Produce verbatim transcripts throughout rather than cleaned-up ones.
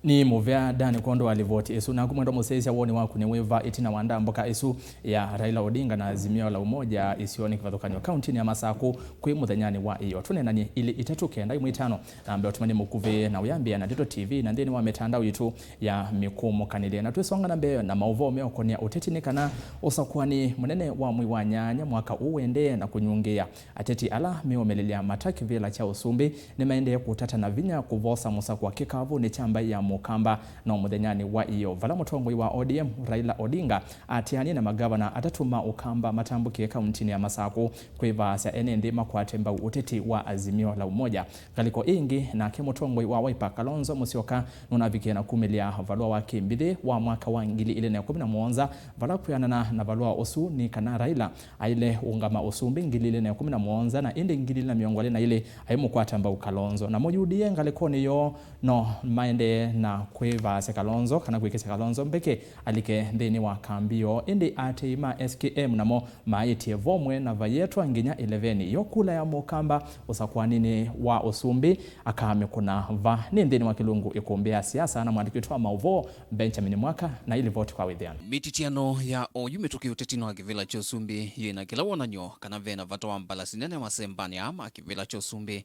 Nĩ mũvea Dan kwondũ wa livoti ĩsu. Naku mwendwa mũsyaĩĩsya, woni waku nĩ wĩva ĩtina wa ndambũka ĩsu ya Raila Odinga na Azimio la Umoja isionĩ kĩvathũkany'o kauntinĩ ya Masaku kwĩ mũthenyanĩ wa ĩyoo? Tũneenany'e ilĩ itatũ kenda ĩmwe itano na mbee ũtũmani mũkuvĩ na ũyambĩa na Ndeto T V na nthĩnĩ wa mĩtandao yitũ ya mĩkũmũkanĩlye. Na twĩsonga na mbee na maũvoo meũkonĩa ũteti nĩ kana ũsakũani mũnene wa mwei wa nyanya mwaka ũũ ũendee na kũnyungĩĩa. Ateti ala meũmĩlĩlya mata kĩvĩla kya ũsumbĩ nĩmaendee kũtata na vinya kũvosa mũsakũa kĩkavũnĩ kya mbaĩ ya Mũkamba. No mũthenyanĩ wa ĩyoo, vala mũtongoi wa O D M Raila Odinga atianie na magavana atatũ ma Ũkamba matambũkie kauntinĩ ya Masaku kwĩvaasya ene nthĩ makwate mbau ũteti wa Azimio la Umoja. Ngalĩko ĩngĩ, nake mũtongoi wa Wiper Kalonzo Musyoka nũnavikie na kumĩlya valũa wa kĩmbithĩ wa mwaka wa ngili ilĩ na ĩkũmi na mũonza, vala kwĩanana na valũa ũsu nĩ kana Raila aile ũngama ũsumbĩ ngili ilĩ na ĩkũmi na mũonza, na ĩndĩ ngili ilĩ na mĩongo ĩlĩ na ilĩ aimũkwata mbau Kalonzo. Namo U D A ngalĩkonĩ yoo no maendee na kwĩvaasya Kalonzo kana kwĩkĩsya Kalonzo mbeke alike nthĩnĩ wa kambi yoo, ĩndĩ aatĩĩi ma S K M namo maaĩtye vomwe na vayetwa nginya ĩleveni. Yo kula ya Mũkamba ũsakũaninĩ wa ũsumbĩ akaamĩkũna va? Nĩ nthĩnĩ wa kĩlungu ĩkũmbĩ ya siasa na mwandĩki witũ wa maũvoo Benjamin Mwaka na ilivoti kwa wĩthĩano. Mĩtityano ya oyu mĩtũkĩ ũtetinĩ wa kĩvĩla kya ũsumbĩ yĩ na kĩla wonany'o kana ve na vata wa mbalasi nene masembanĩ aa ma kĩvĩla kya ũsumbĩ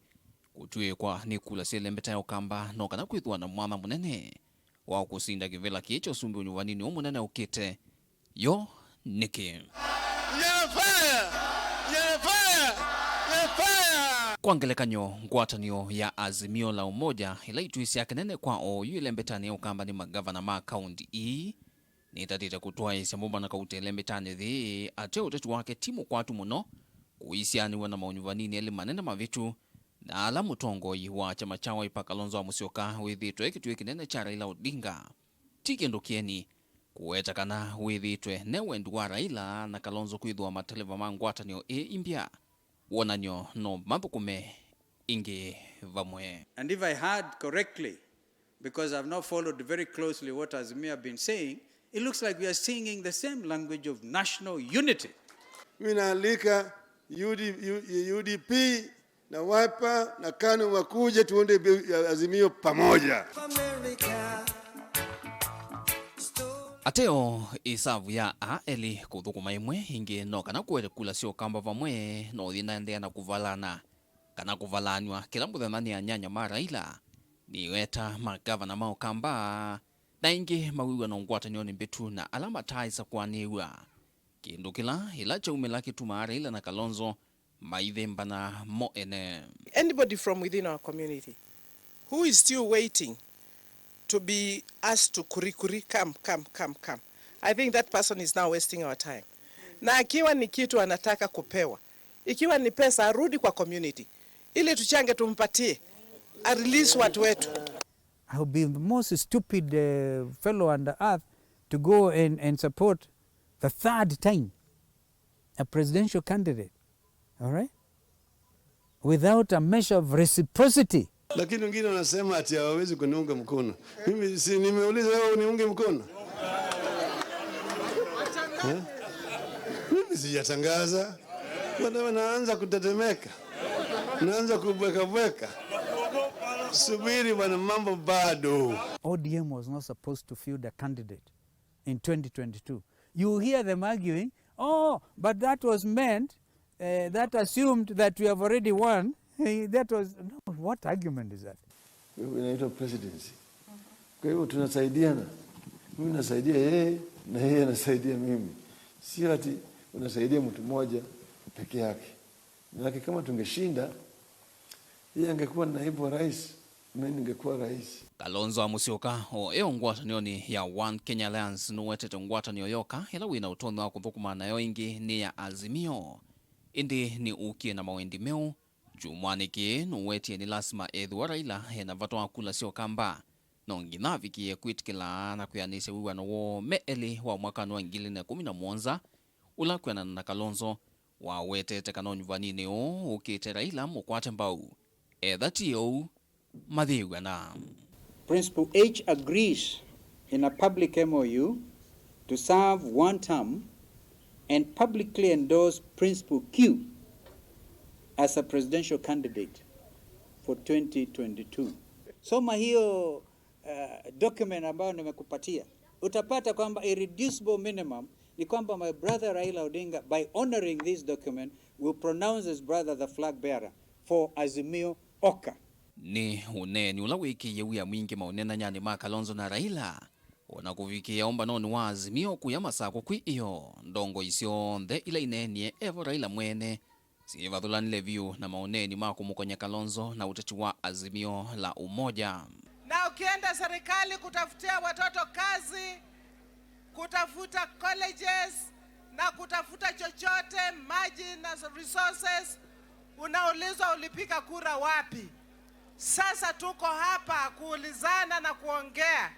kũtw'ĩĩkwa nĩ kula syĩ lembeta ya Ũkamba no kana kwĩthĩwa na mwanya mũnene wa kũsinda kĩvĩla kĩĩ kya ũsumbĩ ũnyuvaninĩ ũũ mũnene ũkĩte. Yo nĩkĩ? Nyerefire! Nyerefire! Nyerefire! Kwa ngelekany'o, ngwatanĩo ya Azimio la Umoja, ĩla itwĩsya kĩnene kwa oyu ĩlembetanĩ ya Ũkamba nĩ magavana ma kaunti ii, nĩtatĩte kũtwaĩĩsya mũmana kautĩ ĩlembetanĩ yĩĩ ateo ũteti wake ti mũkwatu mũno kũisyaanĩw'a na maũnyuvaninĩ elĩ manene mavĩtu, na ala mũtongoi wa kyama kya Wiper Kalonzo wa Musyoka wĩthĩĩtwe e kĩtuĩ kĩnene kya Raila Odinga. Ti kĩndũ kĩeni kũweta kana wĩthĩĩtwe ne wendi wa Raila na Kalonzo kwĩthĩwa mateleva ma ngwatanĩo ĩĩ imbya. Wonany'o no mathũkũme ĩngĩ vamwe. And if I heard correctly, because I've not followed very closely what Azimio have been saying, it looks like we are singing the same language of national unity. Mimi naalika U D, U-, U D P na Wiper na kanu wakuje tuunde bi-, Azimio pamoja. Ateo ĩsavu ya aa elĩ kũthũkũma ĩmwe ĩngĩ no kana kũete kula sya Ũkamba vamwe no ũthi naendeea na kũvalana kana kũvalaanw'a kĩla mũthenya nĩ anyanya ma Raila, nĩweta ma ngavana ma Ũkamba, na ĩngĩ mawĩw'a na ngwatanĩonĩ mbĩtu na ala mataaĩsa kũanĩw'a. Kĩndũ kĩla ĩla kyaumĩla kĩtumaa Raila na Kalonzo maithembana mo ene. Anybody from within our community who is still waiting to be asked to kuri kuri, come, come, come, come. I think that person is now wasting our time. Na akiwa ni kitu anataka kupewa, ikiwa ni pesa, arudi kwa community ili tuchange, tumpatie, a release watu wetu. I would be the most stupid, uh, fellow on the earth to go and, and support the third time a presidential candidate, all right, without a measure of reciprocity. Lakini wengine wanasema ati hawawezi kuniunga mkono. Mimi si nimeuliza wewe uniunge mkono? Eh? Mimi sijatangaza. Wana-, wanaanza kutetemeka. Naanza kubweka bweka. Subiri bwana, mambo bado. O D M was not supposed to field a candidate in twenty twenty-two. You hear them arguing, "Oh, but that was meant, eh, that assumed that we have already won." Eh, that was, no, what argument is that? Hiyo inaitwa presidency. Kwa hivyo tunasaidiana. Mimi nasaidia yeye na yeye anasaidia mimi. Sio ati unasaidia mtu mmoja peke yake. Manake kama tungeshinda, yeye angekuwa naibu wa rais, mimi ningekuwa rais. Kalonzo wa Musyoka, o e o ngwatanĩonĩ ya One Kenya Alliance, nũwetete ngwatanĩo yoka ĩla wĩ na ũtonyi wa kũthũkũma nayo ĩngĩ nĩ ya Azimio. Ĩndĩ nĩ ũkie na mawendi meũ. Kyumwanĩ kĩĩ nũwetie nĩ lasima ethĩwa Raila e na vata wa kula sya Ũkamba, no nginya avikĩe kwĩtĩkĩla na kwĩanĩsya wĩw'ano woo me elĩ wa mwakanĩ wa ngili na ĩkũmi na mũonza, ũla kwĩanana na Kalonzo wawetete kana ũnyuvaninĩ ũũ ũkĩte Raila mũkwate mbau. Etha ti ũu, mathĩw'ana. Principal H agrees in a public M O U to serve one term and publicly endorse Principal Q as a presidential candidate for twenty twenty-two. Soma hiyo uh, document ambayo nimekupatia, utapata kwamba irreducible minimum ni kwamba my brother Raila Odinga, by honoring this document, will pronounce his brother the flag bearer for Azimio oka. Nĩ ũneeni ũla wĩkĩie wia mwingĩ maũneenanyanĩ ma Kalonzo na Raila, o na kũvikĩĩa ũmbanonĩ wa Azimio kũya Masakũ kwĩ ĩyoo. Ndongoi syonthe ila ineenie evo Raila mwene syĩvathũlanile vyũ na maũneeni ma kũmũkony'a Kalonzo na ũteti wa Azimio la Umoja. Na ukienda serikali kutafutia watoto kazi, kutafuta colleges na kutafuta chochote, maji na resources, unaulizwa ulipiga kura wapi? Sasa tuko hapa kuulizana na kuongea.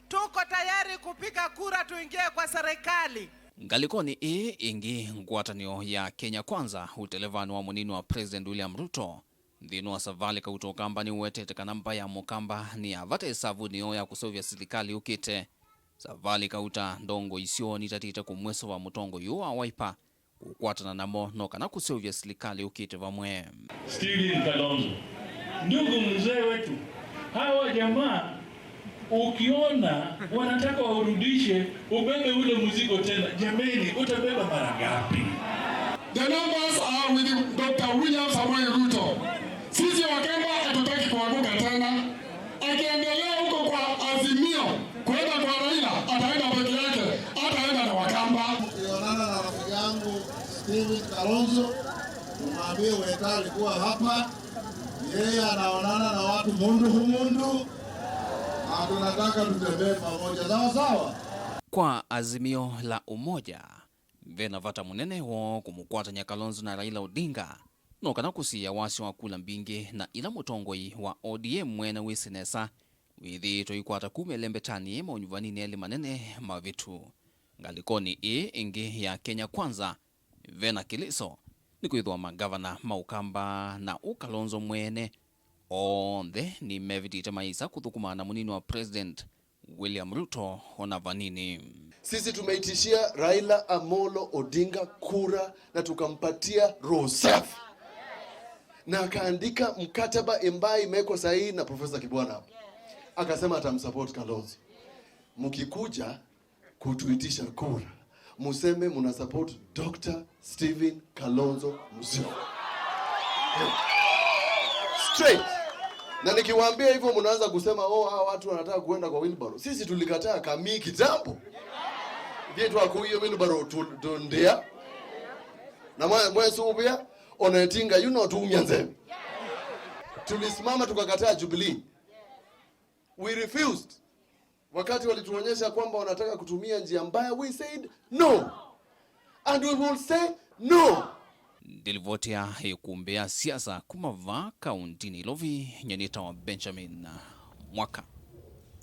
Tuko tayari kupiga kura tuingie kwa serikali. Ngalĩkonĩ ĩĩ ĩngĩ, ngwatanĩo ya Kenya Kwanza, ũtelevanĩ wa mũnini wa President William Ruto nthĩnĩ wa Savali Kauta Ũkamba nĩwetete kana mbaĩ ya Mũkamba nĩ ya vata ĩsavunĩ yoo ya kũseũvya silikalĩ yũkĩte. Savali Kauta ndongoi syoo nitatĩte kũmwĩsũva mũtongoi ũũ wa Wiper kũkwatana namo no kana kũseũvya silikalĩ yũkĩte vamwe. Stephen Kalonzo, ndugu mzee wetu, hawa jamaa ukiona wanataka warudishe, ubebe ule mzigo tena, jameni, utabeba mara ngapi? The numbers are with Doctor William Samoei Ruto. Sisi Wakamba hatutaki kuanguka tena. Akiendelea huko kwa Azimio, kwenda kwa Raila, ataenda peke yake, ataenda na Wakamba. Ukionana na rafiki yangu Stephen Kalonzo, umwambie Weta alikuwa hapa. Yeye anaonana na watu mundu humundu, na tunataka tutembee pamoja, sawa sawa? Kwa Azimio la Umoja, ve na vata mũnene woo kũmũkwatany'a Kalonzo na Raila Odinga, no kana kũsiĩĩa wasya wa kula mbingĩ na ila mũtongoi wa O D M mwene wĩsĩ nesa wĩthĩĩtwe ũikwata kuma ĩlembetanĩ maũnyuvanĩnĩ elĩ manene mavĩtu. Ngalĩkonĩ ĩĩ ĩngĩ ya Kenya Kwanza, ve na kĩlĩso nĩkwĩthĩwa mangavana ma Ũkamba na ũ Kalonzo mwene onthe nĩmevĩtĩte maisa kũthũkũma na mũnini wa President William Ruto ona vanini. Sisi tumeitishia Raila Amolo Odinga kura na tukampatia roho safi, na akaandika mkataba ambaye imewekwa sahihi na Profesa Kibwana hapo, akasema atamsupport Kalonzo. Mkikuja kutuitisha kura, museme muna support Doctor Stephen Kalonzo Musyoka. Straight. Na nikiwaambia hivyo, mnaanza kusema, "Oh, hawa watu wanataka kuenda kwa wheelbarrow." Sisi tulikataa kamii kitambo. Ndiye tu akuiyo wheelbarrow tu, tu ndia. Na mwe, mwe subia, onetinga, you know, tuumia nzeve. Tulisimama tukakataa Jubilee. We refused. Wakati walituonyesha kwamba wanataka kutumia njia mbaya, we said no. And we will say no. Ndilivoti ya ĩkumbi ya siasa kuma vaa kaunti Nairobi, nyie nĩtawa Benjamin Mwaka.